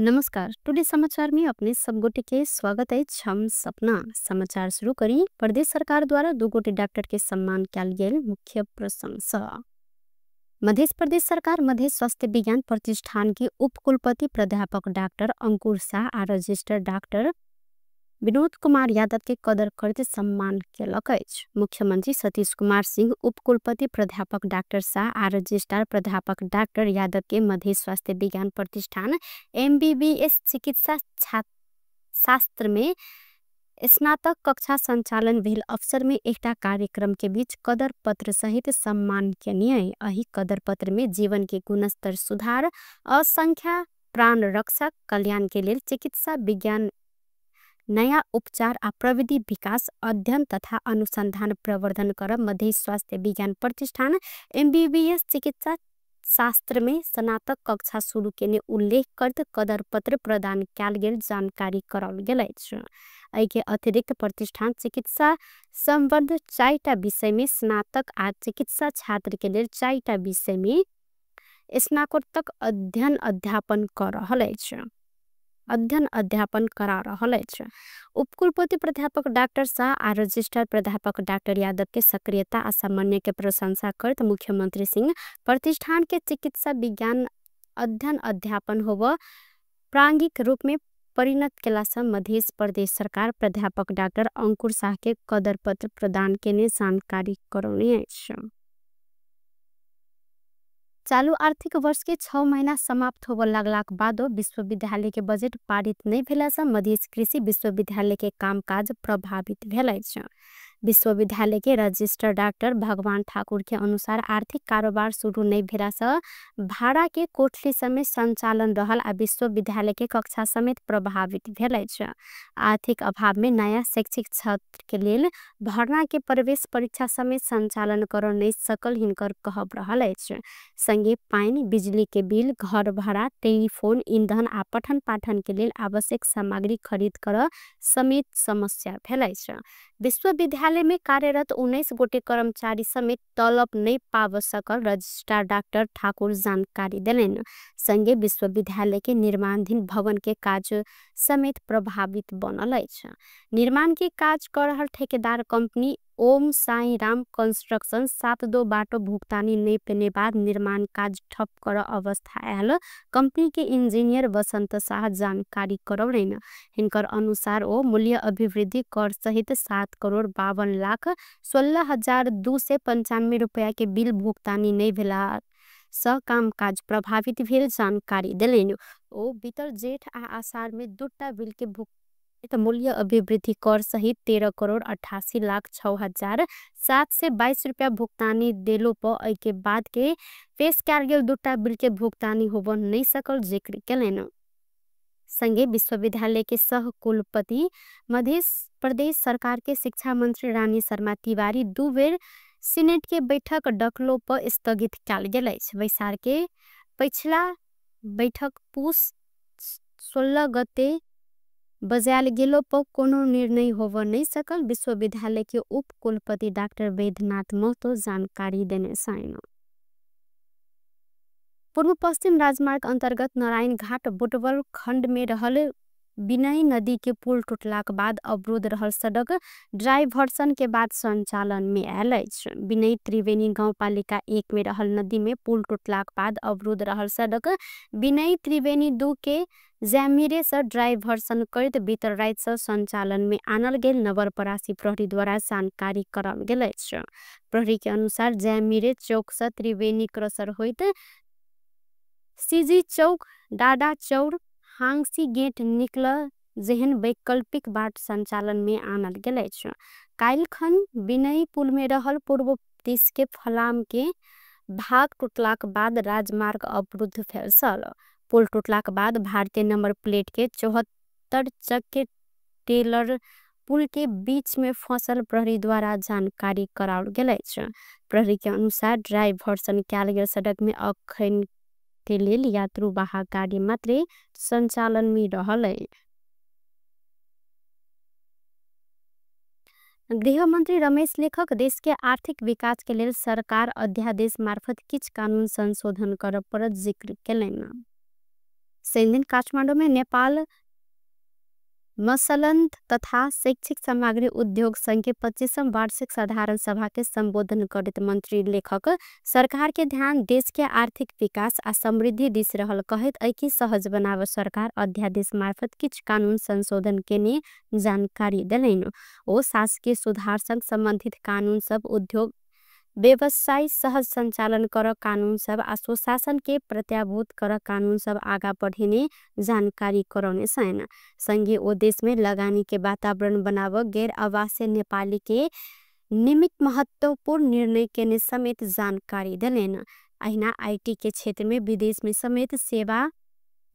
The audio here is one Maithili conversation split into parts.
नमस्कार, टुडे समाचार में अपने सब गोटे के स्वागत है। हम सपना समाचार शुरू करी। प्रदेश सरकार द्वारा दो गोटे डॉक्टर के सम्मान कयल गेल मुख्य प्रशंसा। मध्य प्रदेश सरकार मध्य स्वास्थ्य विज्ञान प्रतिष्ठान के उपकुलपति प्राध्यापक डॉक्टर अंकुर शाह आ रजिस्टर डॉक्टर विनोद कुमार यादव के कदर करते सम्मान केलक अछि। मुख्यमंत्री सतीश कुमार सिंह उपकुलपति प्राध्यापक डॉक्टर शाह आ रजिस्ट्रार प्राध्यापक डॉक्टर यादव के मध्य स्वास्थ्य विज्ञान प्रतिष्ठान एमबीबीएस चिकित्सा शास्त्र में स्नातक कक्षा संचालन भेल अवसर में एकटा कार्यक्रम के बीच कदर पत्र सहित सम्मान केने। एहि कदर पत्र में जीवन के गुणस्तर सुधार, असंख्य प्राण रक्षा, कल्याण के लेल चिकित्सा विज्ञान, नया उपचार आ प्रविधि विकास, अध्ययन तथा अनुसंधान प्रवर्धन करब मध्य स्वास्थ्य विज्ञान प्रतिष्ठान एमबीबीएस चिकित्सा शास्त्र में स्नातक कक्षा शुरू केने उल्लेख करत कदर पत्र प्रदान कयल गेल जानकारी कराओल गेल अछि। एहि के अतिरिक्त प्रतिष्ठान चिकित्सा संबद्ध 4टा विषय में स्नातक आ चिकित्सा छात्र के लेल 4टा विषय में स्नातकोत्तर अध्ययन अध्यापन कर रहल अछि। अध्ययन अध्यापन करा रहल अछि। उपकुलपति प्राध्यापक डॉक्टर शाह आ रजिस्ट्रार प्राध्यापक डॉक्टर यादव के सक्रियता आ समन्वय के प्रशंसा करत मुख्यमंत्री सिंह प्रतिष्ठान के चिकित्सा विज्ञान अध्ययन अध्यापन होब प्रांगिक रूप में परिणत केला से मध्य प्रदेश सरकार प्राध्यापक डॉक्टर अंकुर शाह के कदर पत्र प्रदान केने जानकारी करौने अछि। चालू आर्थिक वर्ष के 6 महीना समाप्त होबय लगलाक बादो विश्वविद्यालय के बजट पारित नहि भेला से मध्य कृषि विश्वविद्यालय के कामकाज प्रभावित भेल अछि। विश्वविद्यालय के रजिस्ट्रार डॉक्टर भगवान ठाकुर के अनुसार आर्थिक कारोबार शुरू नहि भेला से भाड़ा के कोठली समेत संचालन रहल आ विश्वविद्यालय के कक्षा समेत प्रभावित भेल अछि। आर्थिक अभाव में नया शैक्षिक छात्र के लेल भर्ना के प्रवेश परीक्षा समेत संचालन कर नहि सकल हिनकर कहब रहल अछि। संगे पानि, बिजली के बिल, घर भाड़ा, टेलीफोन, ईंधन आ पठन पाठन के लेल आवश्यक सामग्री खरीद कर समेत समस्या भेल अछि। विश्वविद्यालय में कार्यरत 19 गोटे कर्मचारी समेत तलब नहि पाब सकल रजिस्ट्रार डॉक्टर ठाकुर जानकारी देलनि। संगे विश्वविद्यालय के निर्माणाधीन भवन के काज समेत प्रभावित बनल अछि। निर्माण के काज कर रहल ठेकेदार कंपनी ओम साई राम कंस्ट्रक्शन 7-2 बाटो भुगतानी नहि पेने बाद निर्माण काज ठप कर अवस्था आयल कंपनी के इंजीनियर वसंत शाह जानकारी करौलनि। हिनकर अनुसार ओ मूल्य अभिवृद्धि कर सहित 7,52,16,295 रुपया के बिल भुगतानी नहि भेला स कामकाज प्रभावित भेल जानकारी देलनि। ओ बीतल जेठ आ आषाढ़ में 2टा बिल के भुगतानी मूल्य अभिवृद्धि कर सहित 13,88,06,722 रुपया भुगतानी देलो पर एहि के बाद के पेश कयल गेल 2टा बिल के भुगतानी होब नहि सकल जिक्र केलनि। संगे विश्वविद्यालय के सह कुलपति मध्य प्रदेश सरकार के शिक्षा मंत्री रानी शर्मा तिवारी 2 बेर सीनेट के बैठक डकलो पर स्थगित कयल गेल अछि। बैसार के पछिला बैठक पुस 16 गते बजायल गेलो पर कोनो निर्णय होब नहि सकल विश्वविद्यालय के उपकुलपति डॉक्टर वैद्यनाथ महतो जानकारी देने छनि। पूर्व पश्चिम राजमार्ग अंतर्गत नारायण घाट बुटवल खंड में रहल बिनई नदी के पुल टूटलाक बाद अवरुद्ध रहल सड़क ड्राइवर्सन के बाद संचालन में आयल अछि। बिनई त्रिवेणी गाउँपालिका 1 में रहल नदी में पुल टूटलाक बाद अवरुद्ध रहल सड़क बिनई त्रिवेणी 2 के ज्यामिरे से ड्राइवर्सन करैत बीतल राति से संचालन में आनल गेल नवलपरासी प्रहरी द्वारा जानकारी कराओल गेल अछि। प्रहरी के अनुसार ज्यामिरे चौक से त्रिवेणी क्रसर होइत सीजी चौक, डाडा चौर, हांगसी गेट निकल जेहन वैकल्पिक बाट संचालन में आनल गेल अछि। काल्हिखन बिनई पुल में रहल पूर्व दिश के फलाम के भाग टूटलाक बाद राजमार्ग अवरुद्ध भेल छल। पुल टूटलाक बाद भारतीय नंबर प्लेट के 74 चक्के टेलर पुल के बीच में फसल प्रहरी द्वारा जानकारी कराओल गेल अछि। प्रहरी के अनुसार ड्राइवर्सन कयल गेल सड़क में अखन के लेल यात्रु वाहक गाड़ी मात्रे संचालन में रहल अछि। गृहमंत्री रमेश लेखक देश के आर्थिक विकास के लेल सरकार अध्यादेश मार्फत किछ कानून संशोधन करब पर जिक्र केलनि। शनिदिन काठमाडौँमे नेपाल मसलन्द तथा शैक्षिक सामग्री उद्योग संघ के 25वां वार्षिक साधारण सभा के संबोधन करैत मंत्री लेखक सरकार के ध्यान देश के आर्थिक विकास आ समृद्धि दिस रहल कहैत ऐकी सहज बनाव सरकार अध्यादेश मार्फत किछ कानून संशोधन केने जानकारी देलनि। ओ शासकीय सुधार संग संबंधित कानून सब उद्योग व्यवसाय सहज संचालन कर कानून सब आ सुशासन के प्रत्याभूत कर कानून सब आगा बढ़ेने जानकारी करौने छन्। संगे ओ देश में लगानी के वातावरण बनाव गैर आवासीय नेपाली के निमित्त महत्वपूर्ण निर्णय केने समेत जानकारी देलनि। अहिना IT के क्षेत्र में विदेश में समेत सेवा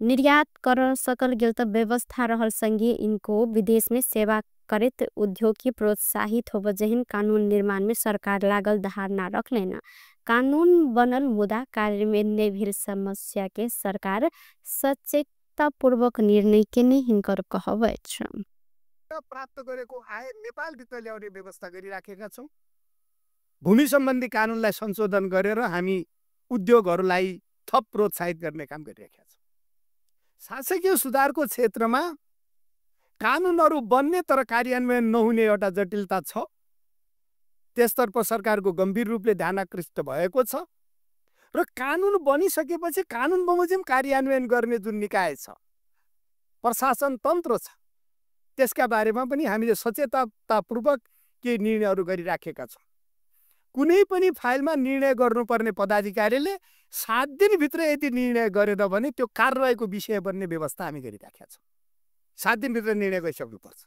निर्यात कर सकल गेल त व्यवस्था रहल संगे इनको विदेश में सेवा करैत उद्योग के प्रोत्साहित होब जेहन कानून निर्माण में सरकार लागल धारणा रखलेन। कानून बनल मुदा कार्य में नै भेल समस्या के सरकार सचेततापूर्वक निर्णय केने हिनकर कहब अछि। प्राप्त गरेको आय नेपालभित्र ल्याउने व्यवस्था गरिराखेका छौँ। भूमि सम्बन्धी कानूनलाई संशोधन गरेर हामी उद्योगहरूलाई थप प्रोत्साहित गर्ने काम गरिराखेका छौँ। शासकीय सुधारको क्षेत्रमा कानूनहरू बन्ने तर कार्यान्वयन नहुने एउटा जटिलता छ। त्यसतर्फ सरकारको गम्भीर रूपले ध्यान आकृष्ट भएको छ र कानून बनिसकेपछि कानून बमोजिम कार्यान्वयन गर्ने जुन निकाय छ, प्रशासन तन्त्र छ, त्यसका बारेमा पनि हामीले सचेततापूर्वक केही निर्णयहरू गरिराखेका छौँ। कुनै पनि फाइलमा निर्णय गर्नुपर्ने पदाधिकारीले 7 दिनभित्र यदि निर्णय गरेन भने त्यो कारवाहीको विषय बन्ने व्यवस्था हामी गरिराखेका छौँ। 7 दिनभित्र निर्णय गरिसक्नुपर्छ।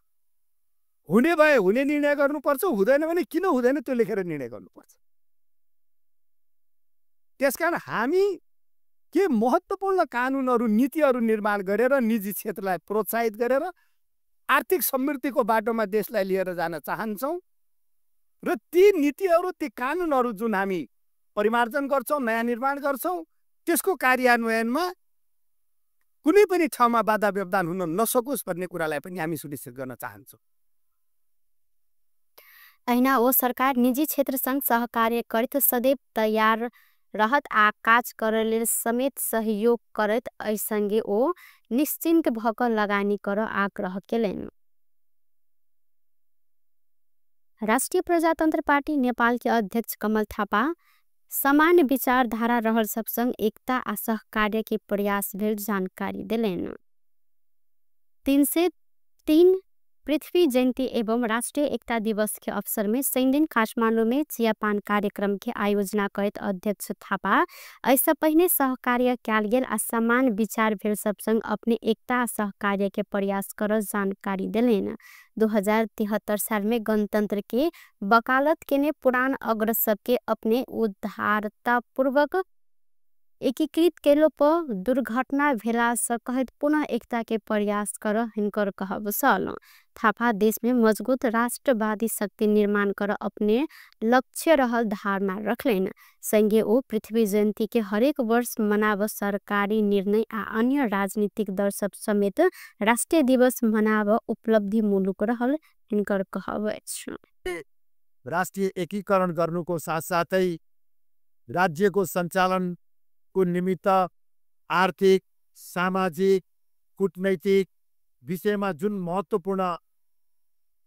हुने भए हुने निर्णय गर्नुपर्छ, हुँदैन भने किन हुँदैन त्यो लेखेर निर्णय गर्नुपर्छ। त्यसकारण हामी के महत्त्वपूर्ण कानुनहरू नीतिहरू निर्माण गरेर निजी क्षेत्रलाई प्रोत्साहित गरेर आर्थिक समृद्धिको बाटोमा देशलाई लिएर जान चाहन्छौँ र ती नीतिहरू ती कानुनहरू जुन हामी परिमार्जन गर्छौँ, नयाँ निर्माण गर्छौँ, त्यसको कार्यान्वयनमा कुनै पनि ठाउँमा बाधा व्यवधान हुन नसकोस् भन्ने कुरालाई पनि हामी सुनिश्चित गर्न चाहन्छौँ। अहिना ओ सरकार निजी क्षेत्रसँग सहकार्य करैत सदैव तयार रहत आ काज करले समेत सहयोग करैत ऐसँगे ओ निश्चिन्त भक लगानी कर आग्रह केलनि। राष्ट्रिय प्रजातन्त्र पार्टी नेपाल के अध्यक्ष कमल थापा समान विचारधारा रहल सबसँग एकता आ सहकार्य के प्रयास भेल जानकारी देलनि। 303 पृथ्वी जयंती एवं राष्ट्रिय एकता दिवस के अवसर में शनिदिन काठमाडौँ में चियापान कार्यक्रम के आयोजना करैत अध्यक्ष थापा ऐसा पहिने सहकार्य कयल गेल आ समान विचार भेल सबसँग अपने एकता आ सहकार्य के प्रयास कर जानकारी देलनि। 2073 साल में गणतंत्र के वकालत केने पुरान अग्रज सबके अपने उदारतापूर्वक एकीकृत केलो पर दुर्घटना भेला से कहैत पुनः एकता के प्रयास कर हिनकर कहब छल। थापा देश में मजबूत राष्ट्रवादी शक्ति निर्माण कर अपने लक्ष्य रहल धारणा रखलनि। संगे ओ पृथ्वी जयंती के हरेक वर्ष मनाव सरकारी निर्णय आ अन्य राजनीतिक दल सब समेत राष्ट्रीय दिवस मनाव उपलब्धि मुलुक रहल हिनकर कहब अछि। राष्ट्रिय एकीकरण गर्नुको साथसाथै राज्यको सञ्चालन को निमित्त आर्थिक, सामाजिक, कूटनैतिक विषयमा जुन महत्त्वपूर्ण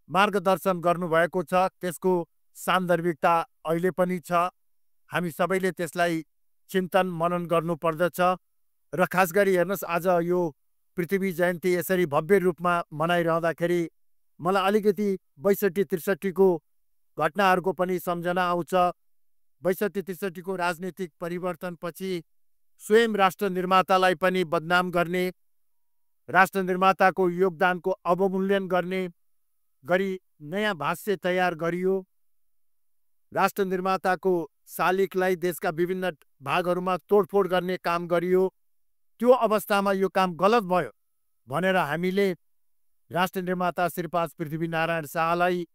मार्गदर्शन गर्नुभएको छ त्यसको सान्दर्भिकता अहिले पनि छ। हामी सबैले त्यसलाई चिन्तन मनन गर्नुपर्दछ र खास गरी हेर्नुहोस्, आज यो पृथ्वी जयन्ती यसरी भव्य रूपमा मनाइरहँदाखेरि मलाई अलिकति 62 63 को घटनाहरूको पनि सम्झना आउँछ। 62 63 को राजनीतिक परिवर्तनपछि स्वयं राष्ट्र निर्मातालाई पनि बदनाम गर्ने, राष्ट्र निर्माताको योगदानको अवमूल्यन गर्ने गरी नयाँ भाष्य तयार गरियो। राष्ट्र निर्माताको शालिगलाई देशका विभिन्न भागहरूमा तोडफोड गर्ने काम गरियो। त्यो अवस्थामा यो काम गलत भयो भनेर हामीले राष्ट्र निर्माता श्रीपाद पृथ्वीनारायण शाहलाई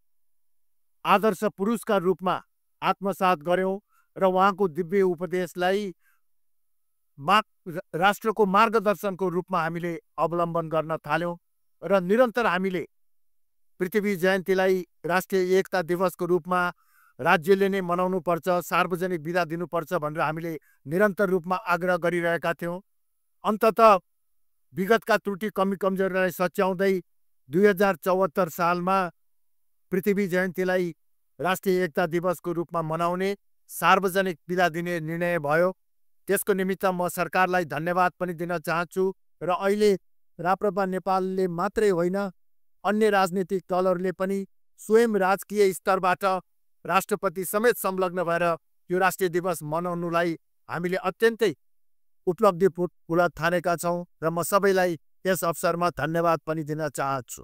आदर्श पुरुषका रूपमा आत्मसात गर्यौँ र उहाँको दिव्य उपदेशलाई राष्ट्रको मार्गदर्शनको रूपमा हामीले अवलम्बन गर्न थाल्यौँ र निरन्तर हामीले पृथ्वी जयन्तीलाई राष्ट्रिय एकता दिवसको रूपमा राज्यले नै मनाउनुपर्छ, सार्वजनिक बिदा दिनुपर्छ भनेर हामीले निरन्तर रूपमा आग्रह गरिरहेका थियौँ। अन्ततः विगतका त्रुटि कमी कमजोरीलाई सच्याउँदै 2074 सालमा पृथ्वी जयन्तीलाई राष्ट्रिय एकता दिवसको रूपमा मनाउने सार्वजनिक बिदा दिने निर्णय भयो। त्यसको निमित्त म सरकारलाई धन्यवाद पनि दिन चाहन्छु र अहिले राप्रपा नेपालले मात्रै होइन, अन्य राजनीतिक दलहरूले पनि स्वयं राजकीय स्तरबाट राष्ट्रपति समेत संलग्न भएर यो राष्ट्रिय दिवस मनाउनुलाई हामीले अत्यन्तै उपलब्धिपूर्ण ठानेका छौँ र म सबैलाई यस अवसरमा धन्यवाद पनि दिन चाहन्छु।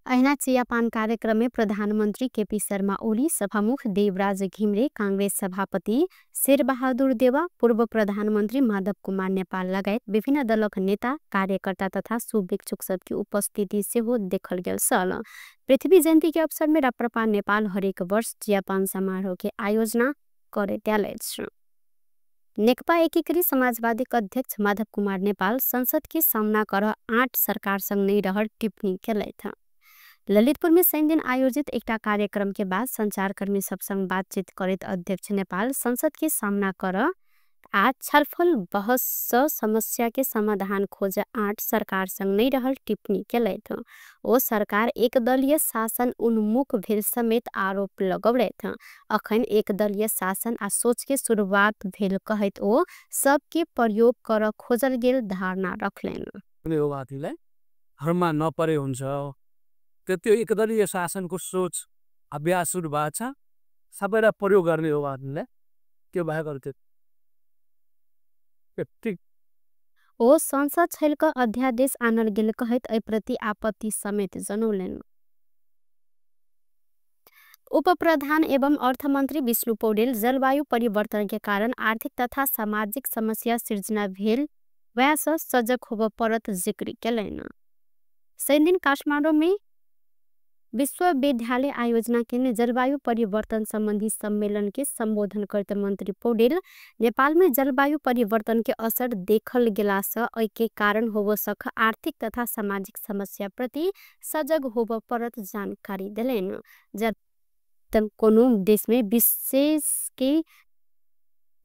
अहिना चियापान कार्यक्रम में प्रधानमन्त्री केपी शर्मा ओली, सभामुख देवराज घिमिरे, कांग्रेस सभापति शेरबहादुर देवा, पूर्व प्रधानमन्त्री माधव कुमार नेपाल लगायत विभिन्न दलक नेता, कार्यकर्ता तथा शुभेच्छुक सबके उपस्थिति सेहो देखल गेल छल। पृथ्वी जयन्ती के अवसर में राप्रपा नेपाल हरेक वर्ष चियापान समारोह के आयोजना करैत आयल अछि। नेकपा एकीकृत समाजवादी अध्यक्ष माधव कुमार नेपाल संसद के सामना कर 8 सरकार संग नहीं रहल टिप्पणी केलथि। ललितपुर में शनिदिन आयोजित एकटा कार्यक्रम के बाद संचारकर्मी सब संग बातचीत करैत अध्यक्ष नेपाल संसद के सामना कर आ छलफल बहस स समस्या के समाधान खोज 8 सरकार संग नहीं रहल टिप्पणी केलथि। ओ सरकार एकदलीय शासन उन्मुख भेल समेत आरोप लगौलथि। अखन एकदलीय शासन आ सोच के शुरुआत भेल कहैत ओ सबके प्रयोग कर खोजल गेल धारणा रखलनि। हरमा नपरे हुन्छ त्यो एकदलीय शासनको सोच अभ्यास सुरु भएको छ, सबैलाई प्रयोग गर्ने हो भन्ने त्यो बाहेक अरू त्यो। ओ संसद छलक अध्यादेश आनल गेल कहैत एहि प्रति आपत्ति समेत जनौलनि। उप प्रधान एवं अर्थमन्त्री विष्णु पौडेल जलवायु परिवर्तन के कारण आर्थिक तथा सामाजिक समस्या सिर्जना भेल वएह सजग होब परत जिक्र केलनि। शनिदिन काठमाडौँ में विश्वविद्यालय आयोजना केने जलवायु परिवर्तन संबंधी सम्मेलन के संबोधन करते मंत्री पौडेल नेपाल में जलवायु परिवर्तन के असर देखल गेला सँ एहि के कारण होब सक आर्थिक तथा सामाजिक समस्या प्रति सजग होब परत जानकारी देलनि। जब कोनो देश में विशेष के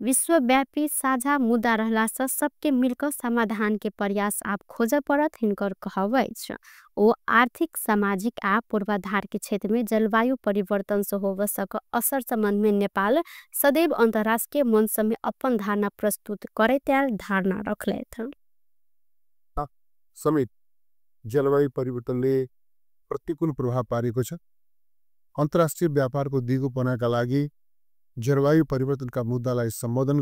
विश्वव्यापी साझा मुद्दा रहला सँ सबके मिलकर समाधान के प्रयास आप खोज पड़त हिनकर कहब अछि। ओ आर्थिक सामाजिक आ पूर्वाधार के क्षेत्र में जलवायु परिवर्तन से होब सक असर संबंध में नेपाल सदैव अंतर्राष्ट्रीय मंच में अपन धारणा प्रस्तुत करैत आयल धारणा रखलथि। समेत जलवायु परिवर्तनले प्रतिकूल प्रभाव पारेको छ। अन्तर्राष्ट्रिय व्यापारको दिगोपनाका लागि जलवायु परिवर्तनका मुद्दालाई सम्बोधन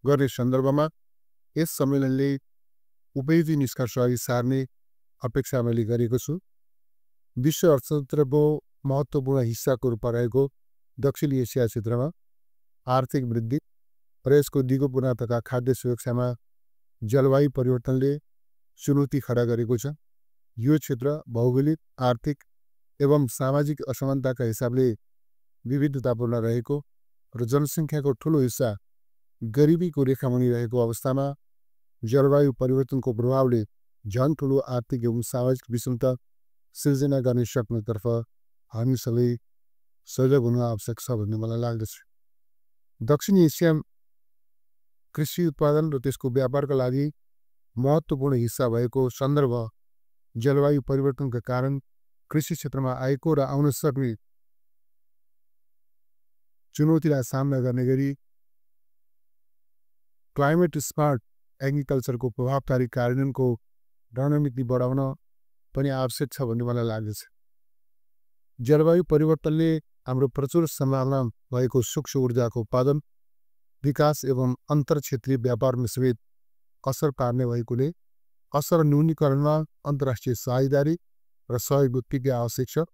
गर्ने सन्दर्भमा यस सम्मेलनले उपयोगी निष्कर्ष अघि सार्ने अपेक्षा मैले गरेको छु। विश्व अर्थतन्त्रको महत्त्वपूर्ण हिस्साको रूपमा रहेको दक्षिण एसिया क्षेत्रमा आर्थिक वृद्धि र यसको दिगोपना तथा खाद्य सुरक्षामा जलवायु परिवर्तनले चुनौती खडा गरेको छ। यो क्षेत्र भौगोलिक, आर्थिक एवं सामाजिक असमानताका हिसाबले विविधतापूर्ण रहेको र जनसङ्ख्याको ठुलो हिस्सा गरिबीको रेखामुनि रहेको अवस्थामा जलवायु परिवर्तनको प्रभावले झन् ठुलो आर्थिक एवं सामाजिक विषमता सिर्जना गर्ने सक्नेतर्फ हामी सबै सजग हुन आवश्यक छ भन्ने मलाई लाग्दछ। दक्षिण एसिया कृषि उत्पादन र त्यसको व्यापारका लागि महत्त्वपूर्ण हिस्सा भएको सन्दर्भ जलवायु परिवर्तनका कारण कृषि क्षेत्रमा आएको र आउन सक्ने चुनौतीलाई सामना गर्ने गरी क्लाइमेट स्मार्ट एग्रिकल्चरको प्रभावकारी कार्यान्वयनको रणनीति बढाउन पनि आवश्यक छ भन्ने मलाई लाग्दछ। जलवायु परिवर्तनले हाम्रो प्रचुर सम्भावना भएको सूक्ष्म ऊर्जाको उत्पादन, विकास एवं अन्तर्क्षेत्रीय व्यापारमा समेत असर पार्ने भएकोले असर न्यूनीकरणमा अन्तर्राष्ट्रिय साझेदारी र सहयोग उत्तिकै आवश्यक छ।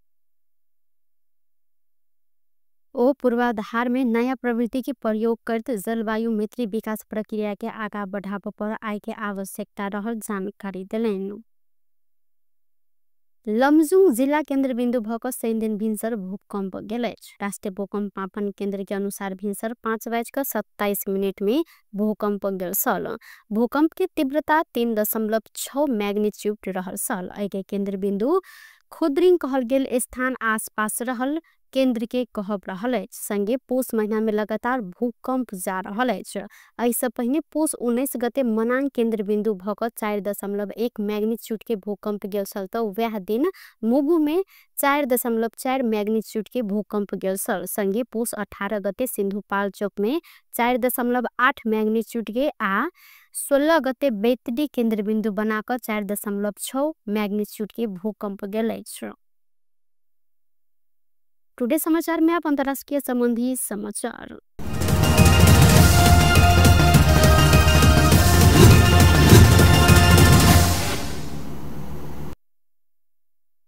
ओ पूर्वाधार में नया प्रवृत्ति के प्रयोग करते जलवायु मित्री विकास प्रक्रिया के आगा बढ़ाव पर आय के आवश्यकता रहल जानकारी देलनि। लमजुङ जिल्ला केन्द्रबिन्दु भएको शनिदिन भिन्सर भूकम्प गेल अछि। राष्ट्रिय भूकम्प मापन केन्द्र के अनुसार भिन्सर 5:27 में भूकम्प गेल छल। भूकम्प के तीव्रता 3.6 मैग्नीट्यूड रहल छल। एहि के केन्द्रबिन्दु खुद्रिङ कहल गेल स्थान आसपास रहल केंद्र के कहब रहल अछि। संगे पौष महीना में लगातार भूकंप जा रहल अछि। एहिसँ पहिने पौष 19 गते मनाङ केंद्र बिंदु भ क 4.1 मैग्नीट्यूड के भूकंप गेल छल त वएह दिन मुगु में 4.4 मैग्नीट्यूड के भूकंप गेल छल। संगे पौष 18 गते सिंधुपाल्चोक में 4.8 मैग्नीट्यूड के आ 16 गते बैतडी केंद्र बिंदु बना क 4.6 मैग्नीट्यूड के भूकंप गेल अछि। टुडे समाचार में आप अंतर्राष्ट्रीय संबंधी समाचार।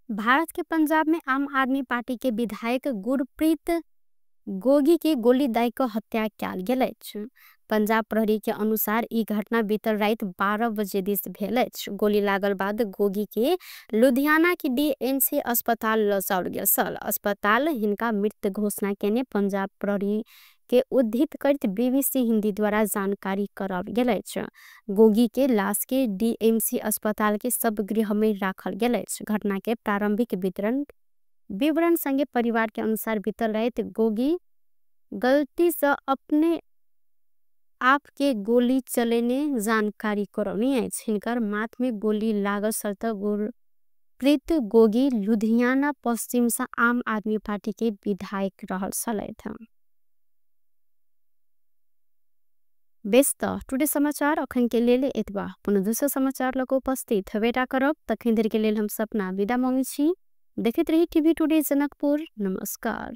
भारत के पंजाब में आम आदमी पार्टी के विधायक गुरप्रीत गोगी के गोली दाई क हत्या कयल गेल अछि। पंजाब प्रहरी के अनुसार ई घटना बीतल राति 12 बजे दिस भेल अछि। गोली लागल बाद गोगी के लुधियाना के डीएमसी अस्पताल ल जाओल गेल छल। अस्पताल हिनका मृत घोषणा केने पंजाब प्रहरी के उद्धृत करैत बीबीसी हिंदी द्वारा जानकारी कराओल गेल अछि। गोगी के लाश के डीएमसी अस्पताल के सब गृह में राखल गेल अछि। घटना के प्रारंभिक विवरण संगे परिवार के अनुसार बीतल राति गोगी गलती से अपने आप के गोली चलेने जानकारी करौनी अछि। हिनकर माथ में गोली लागल छल त गुरप्रीत गोगी लुधियाना पश्चिम से आम आदमी पार्टी के विधायक रहल छलथि। बेस त टुडे समाचार अखन के लेल एतबा। पुनः दोसर समाचार लग उपस्थित हबेटा करब। तखन धरि के लेल हम सपना विदा मांगै छी। देखैत रही टीवी टुडे जनकपुर। नमस्कार।